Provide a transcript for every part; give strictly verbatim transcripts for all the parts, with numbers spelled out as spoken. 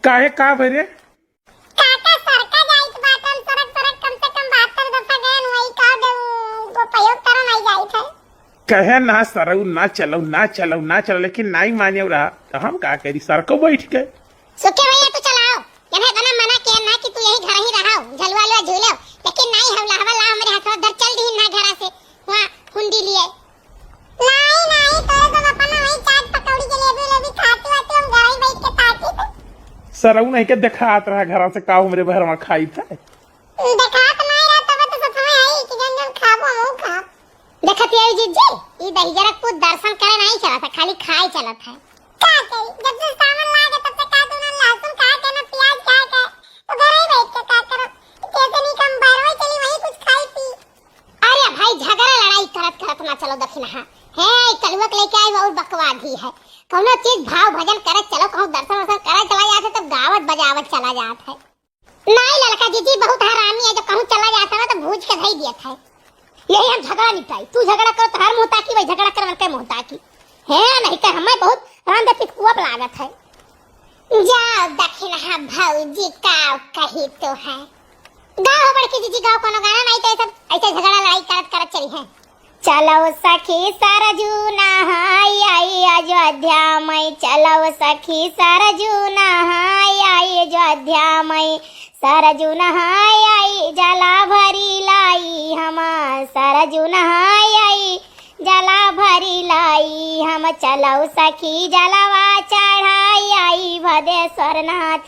काहे, का भरे? काका, सरका जाइत बाटन, सरक, सरक, कम से कम बहत्तर दफा गयन, वही का दे, वो प्रयोग करो नहीं जाइत है। कहे ना सरऊ, ना चलो, ना चलो, ना चलो, लेकिन नाई माने रहा, तो हम का करी, सरको बैठ के। सुखे भैया, तू चलाओ, जब है इतना मना किया ना कि तू यही घर ही रहो, झलुआ लुआ झूलो, लेकिन नाई, हम लहवा ला हमरे हथवा धर चल दी ना घरा से, वहाँ हुंडी लिए। नाई, नाई, तोरे तो अपन वही चाट पकौड़ी जलेबी उलेबी खाती वाती हम घर ही बैठ के ताकी थे। सरऊ नहीं के देखात रहा घरा से का हमरे बहरवा खाई थे। देखात नहीं रहा तब तो सच में है कि जन जन खाबो हम खाब। देखत ये जीजी, ई दहिजरा कुछ दर्शन करे नहीं चलत है, खाली खाए चलत है। का करी, जब से सावन लागे तब से का तू ना लहसुन खा के ना प्याज खा के, तो घर ही बैठ के का करब? तेरे से नीक हम बाहरवा चली, वहीं कुछ खाई पी। अरे भाई, झगड़ा लड़ाई करत करत ना चलो दखिनहा। हे, ई कलुआ के लेके आई और बकवाद ही है। कौनो चीज भाव भजन करे चलो, कहूँ दर्शन वर्शन करे चला जात है, तब गावत बजावत चला जात है। नाई ललका जीजी बहुत हरामी है, जब कहूँ चला जात है ना तो भूज के धई दियत है। यही हम झगड़ा निपटाई, तू झगड़ा करो तो हर मुँह ताकी, वही झगड़ा करवन के मुँह ताकी। हे, नहीं तो हमें बहुत रांधे पितकुआ पे लागत है। जाओ दखिनहा भौजी, का कही तो है। गाओ हो बड़की जीजी, गाओ कोनो गाना, नहीं तो ये सब ऐसे झगड़ा लड़ाई करत करत चली है। चलो सखी सरजू नहाई आई अयोध्या मई, चलो सखी सरजू नहाई आई अयोध्या मई, सरजू नहाई आई जला भरी लाई हम, सरजू नहाई आई जला भरी लाई हम, चलो सखी जलवा चढ़ाई आई भदेश्वर नाथ,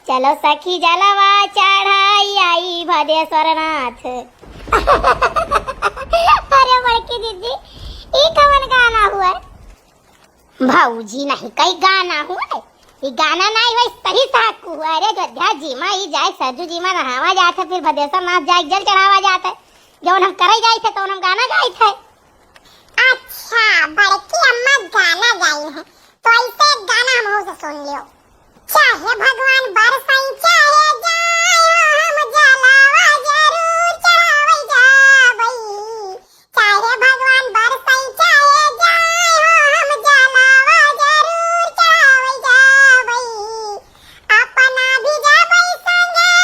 चलो सखी जलवा चढ़ाई आई भदेश्वर नाथ। अरे बड़की दीदी, ई कवन गाना हुआ? भौजी नहीं, कई गाना हुआ। ई गाना नहीं हुआ, सही साहब को हुआ। अरे अयोध्या जीमा ई जाए, सरजू जीमा नहावा जात है, फिर भदेश्वर नाथ जाए जल चढ़ावा जात है। जौन हम करे जाइत है, तौन हम गाना गाइत है। अच्छा, बड़की अम्मा गाना गाई है, तो ऐसे एक गाना हम से सुन लियो। चाहे भगवान बरसई, चाहे जाए हो, हम जलावा जरूर चढ़ावे जाबई। चाहे भगवान बरसई, चाहे जाए हो, हम जलावा जरूर चढ़ावे जाबई। अपना भी जाबई संगे,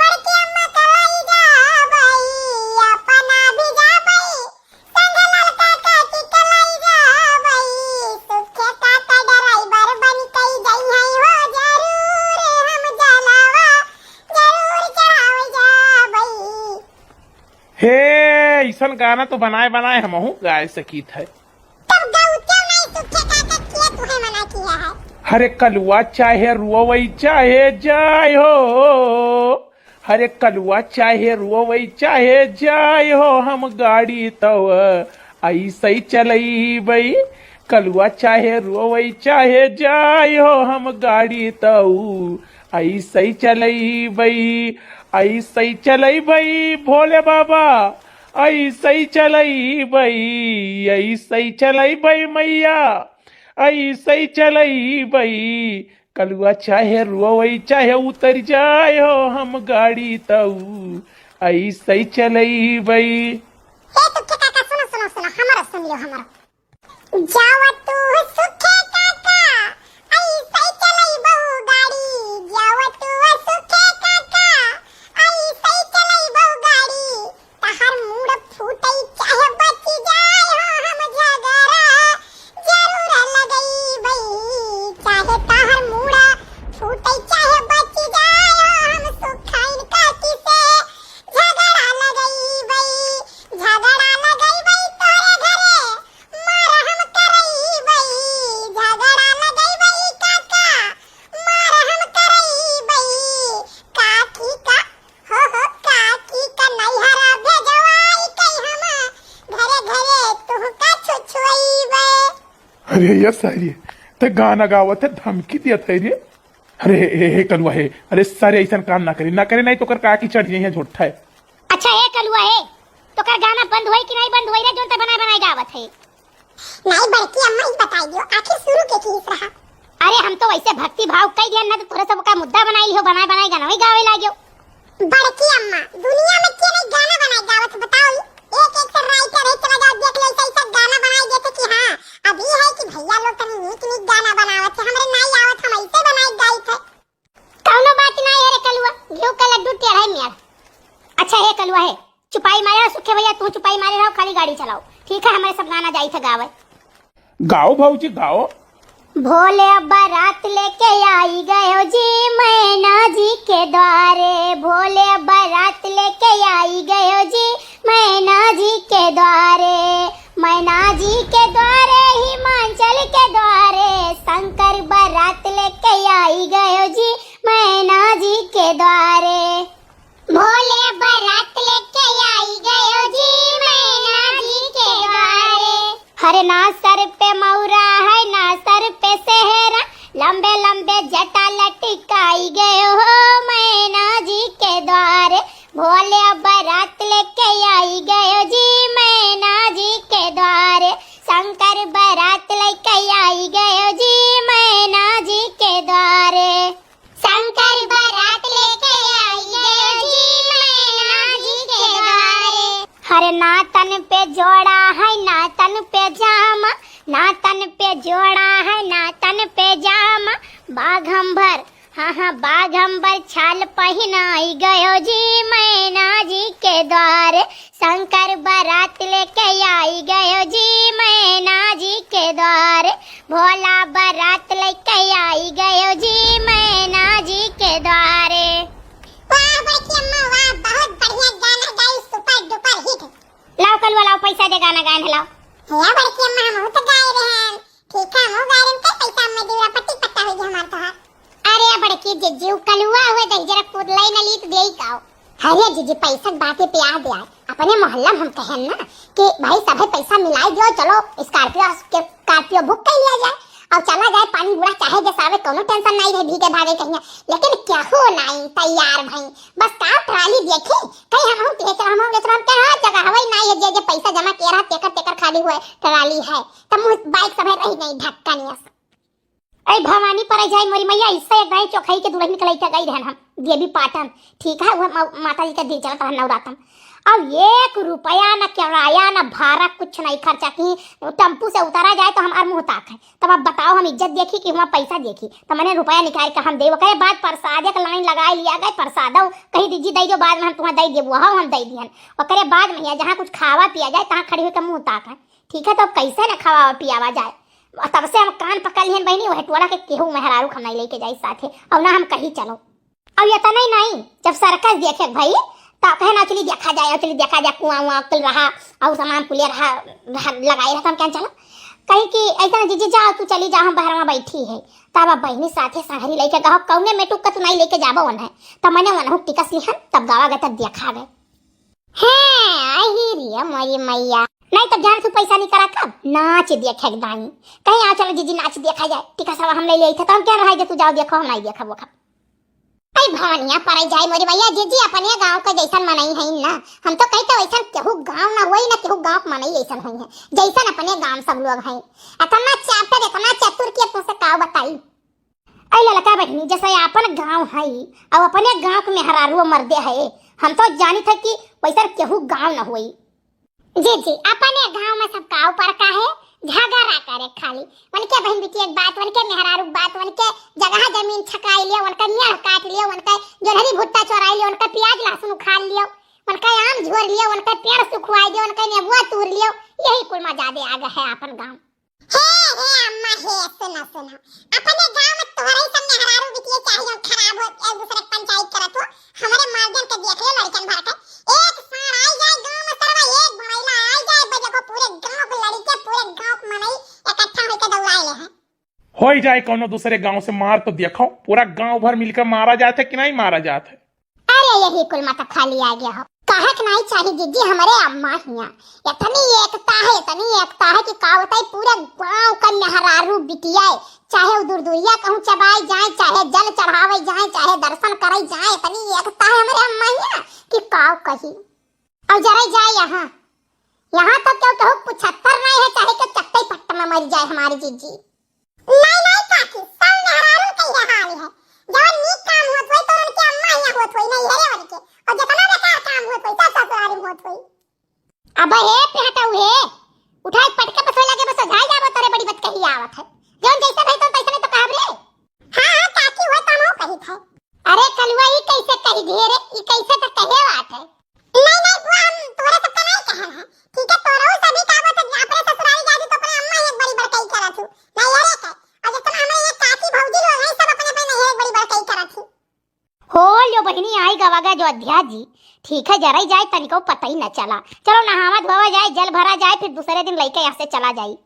बड़की अम्मा के लई जाबई। अपना भी जाबई संगे, ललका काकी के लई जाबई। सुखे काका ड्राइवर बन के जइहैं हो जरूर, हम जलावा जरूर चढ़ावे जाबई। हे, ऐसन गाना तो बनाए बनाए हमहू गाए सकीत है। तब गौते नहीं सुखे काका किया तुहे मना किया है। हरे कलुआ चाहे रोवई चाहे जाए हो, हरे कलुआ चाहे रोवई चाहे जाए हो, हम गाड़ी तव ऐसे चलैबई। कलुआ चाहे रोवई चाहे जाए हो, हम गाड़ी तऊ ऐसे चलैबई, ऐसे चलैबई भोले बाबा, ऐसे चलैबई, ऐसे चलैबई मैया, ऐसे चलैबई। कलुआ चाहे रोवई चाहे उतर जाए हो, हम गाड़ी तऊ ऐसे चलैबई। हे सुखे काका, सुनो, सुनो, सुनो, हमारा सुन लो, हमारा। जाव तू सुखे काका, ऐसे चलैबहु गाड़ी। जाव तू सुखे काका, ऐसे चलैबहु गाड़ी। तहार मूड़ फूटई चाहे बच जाए हो, हम झगड़ा जरूर लगैबई। चाहे तहार मूड़ फूटई चाहे बच जाए हो, हम सुखाइन काकी से झगड़ा लगैबई। झगड़ा लगैबई तोरे घरे, मार हम करैबई। झगड़ा लगैबई काका, मार हम करैबई। काकी का, हो, हो, काकी का नैहरा भेजवाई कई हम, घरे घरे तुहका छुछुअइबे। अरे ये सारी, ते गाना गावत है, धमकी दियत है रे। अरे हे, हे, हे कलुआ हे, अरे सारे ऐसन काम ना करे, ना करे, नहीं तो कर काकी चढ़ जाइए झोट्ठा है। अच्छा हे कलुआ हे, तो कर गाना बंद होई कि नहीं बंद होई रे, जोन ते बनाए बनाए गावत है? नहीं बड़की अम्मा, ई बताई दियो, आखिर शुरू के की रहा? अरे हम तो वैसे भक्ति भाव कई दिया ना, तो तोरे सब का मुद्दा बनाई लियो, बनाए बनाए गाना वही गावे लाग्यो। बड़की अम्मा, दुनिया में के नहीं गाना बनाए गावत है, बताओ? एक एक से राइटर है, चला जाओ देख लो, ऐसा ऐसा गाना बनाए देते कि हाँ, अब ये है कि भैया लोग तनी नीक नीक गाना बनावत है, हमरे नाई आवत, हम ऐसे बनाए गाइत है। के भैया, तू चुपाई मारे रहो, खाली गाड़ी चलाओ, ठीक है? हमरे सब गाना जाई थे गावे। गाओ भौजी, गाओ। भोले बारात लेके आई गयो जी, मैना जी के द्वारे। भोले बारात लेके आई गयो जी, मैना जी के द्वारे। मैना जी के द्वारे, हिमाचल के द्वारे, शंकर बारात लेके आई गयो जी, मैना जी के द्वारे। भोले बारात लेके आई गयो जी, मैना जी के द्वारे। हरे ना सर पे मौरा है, ना सर पे सेहरा, लंबे लंबे जटा लटकाई गयो हो मैना जी के द्वारे। भोले बारात लेके आई गयो जी, मैना जी के द्वारे। शंकर बारात लेके आई गयो जी, मैना जी के द्वारे। शंकर बारात लेके आई गयो जी, मैना जी के द्वारे। हरे ना तन पे जोड़ा है, ना तन पे जामा, ना तन पे जोड़ा है, ना तन पे जामा। बाघम्बर, हाँ, हाँ, बाघम्बर छाल पहिनाई गयो जी, मैना जी के द्वारे। शंकर बारात लेके आई गयो जी, मैना जी के द्वारे। भोला बारात लेके आई गयो जी, मैना जी के द्वारे। वाह बड़की अम्मा वाह, बहुत बढ़िया गाना गाई, super duper hit। लाओ कलुआ, लाओ पैसा दे, गाना गाए हैं, लाओ। हे बड़की अम्मा, हम तो गाए रहे हैं। ठीक है, हम गाए रहे हैं, पैसा में दिवरा पट्टी पट्टा हो गया हमार तोहार। अरे बड़की जिज्जी, उ कलुआ हुए दही जरा कुदलाई न ली तो देई काओ। अरे जिज्जी, पैसा के बात पे याद आए, अपने मोहल्ला में हम कहेन ना कि भाई सभे पैसा मिलाई दियो, चलो Scorpio के, Scorpio book कर लिया जाए और चला जाए पानी बूढ़ा, चाहे जैसा आवे, कोनो tension नहीं रहे, भीगे भागे कहीं। लेकिन केहू नहीं तैयार भई, बस का ट्राली देखी, कहीं हम हूँ तेज हम हूँ लेचर हम कहे हाँ जगह हवाई नहीं है, जे जे पैसा जमा किया रहा तेकर तेकर खाली हुए ट्राली है, तब मुँह बाइक सभे रही नहीं ढक्का नियस। ऐ भवानी परे जाए मोरी मैया, इससे एक गाय चोखई के दुल्हन के लइके गई रहन हम देवी पाटन, ठीक है, वह मा-, माता जी का दिन चलत रहन नवरातन। अब एक रुपया न किराया न भाड़ा कुछ नहीं खर्चा की, टेम्पू से उतारा जाए तो हमार मुँह ताक है। तब अब बताओ हम इज्जत देखी कि हुआ पैसा देखी? तब मैंने रुपया निकाल के हम दे, ओकरे बाद प्रसादे के लाइन लगाए लिया गए, प्रसादो कही दीजिए दे जो बाद में हम तुम्हें दे देबो, हाँ हम दे दिहन। ओकरे बाद मैया जहाँ कुछ खावा पिया जाए तहाँ खड़ी होकर मुँह ताक है, ठीक है, तो अब कैसे न खावा पियावा जाए? तब से हम कान पकड़ लिहन बहिनी, वह टोला के केहू मेहरारू हम नहीं लेके जाई साथे, और ना हम कहीं चलो। अब इतना ही नहीं, जब सर्कस देखे भाई, तो कहे ना चली देखा जाए, चली देखा जाए, कुआं उआं कुल रहा और सामान कुलिया रहा, रहा लगाए रहता, हम क्या चलो कहीं कि ऐसा ना जीजी जाओ, तू चली जाओ, हम बहरवा बैठी है। तब अब बहिनी साथे संगरी लेके गहो, कौने मेटुक का तू नहीं लेके जाबो वन है, तब मैंने वनहु टिकस लिहन, तब गावा गए, तब देखा गए। हैं, अही रे मोरी मैया। नहीं तो जान तू पैसा नहीं करा कब नाच देखे के दाई। कहीं आओ चलो जीजी नाच देखा जाए। टिकस हम ले लेई थे तो हम क्या रहा जे तू जाओ देखो, हम नहीं देखा वो खब। अरे भवनिया परे जाए मोरी मैया, जीजी अपने गांव के जैसन मनई है ना। हम तो कही तो वैसन केहू गांव ना होई ना केहू गांव के मनई ऐसन होई है। जैसन अपने गांव सब लोग हैं। इतना चैप्टर, इतना चतुर कि अब तुमसे का बताई। ऐ ललका बहिनी, जैसे आपन गांव है और अपने गांव के मेहरारू मर्दे है, हम तो जानी थे कि वैसन केहू गांव न होई। जी, जी, अपने गांव में सब काव पर का है, झगड़ा करे खाली। उनके बहन बेटी एक बात, उनके मेहरारू बात, उनके जगह जमीन छकाई लियो, उनका नियर काट लियो, उनका जोन्हरी भुट्टा चोराई लियो, उनका प्याज लहसुन उखाड़ लियो, उनका आम झोर लियो, उनका पेड़ सुखवाई दियो, उनका नेबुआ तूर लियो, यही कुल में ज्यादा आगे है अपन गांव। हे, हे अम्मा, हे, सुनो, सुनो। अपने गांव में तोहरे ही सब मेहरारू बिटिया चाहे जौन खराब हो, एक दूसरे के पंचायत करत हो। हमरे मर्दन के देख ले लड़कन भर के। एक साँढ़ आई जाए गांव में सरवा, एक भड़ैला आई जाए, बस देखो पूरे गांव के लड़के, पूरे गांव के मनई इकट्ठा होके दौड़ाए ले हैं। होई जाए कौनो दूसरे गांव से मार तो देखो, पूरा गांव भर मिलकर मारा जात है कि नहीं मारा जात है? अरे यही कुल मत खाली आ गया हो। कहे के नहीं चाही जीजी, हमरे अम्मा हिया इतनी एकता है, इतनी एकता है कि का बताई, पूरे गांव का मेहरारू बिटिया, चाहे वो दुरदुरिया कहूँ चबाई जाए, चाहे जल चढ़ावे जाए, चाहे दर्शन करे जाए, इतनी एकता है हमरे अम्मा हिया कि का कही। और जरे जाए यहाँ, यहाँ तो क्यों कहूँ पुछत्तर नहीं है, चाहे के चट्टे पट्ट में मर जाए हमारी जीजी। नहीं, नहीं काकी, सब मेहरारू के यह हाल है। जवन नीक काम होत होई तो उनके अम्मा हियां होत होई, नहीं हेरे उनके। और जितना बेकार काम होत होई, सब ससुरारी में होत होई। अब हे पेटऊ हे, उठाई पटके बस लगे बस झाल जाबो, तोरे बड़ी बात कही आवत है। जवन जैसे भाई तो पैसे नहीं तो कहब रे। हाँ, हाँ काकी, वो तो हम कही थे। अरे कलुआ, ई कैसे कही धीरे, ई कैसे तो कहे बात है। नहीं, नहीं बुआ, हम तोहरे सबका नहीं पहिनी आई गवा गा अयोध्या जी। ठीक है, जरई जाए, तनिको पता ही न चला। चलो नहावा धोवा जाए, जल भरा जाए, फिर दूसरे दिन लइके यहाँ से चला जाए।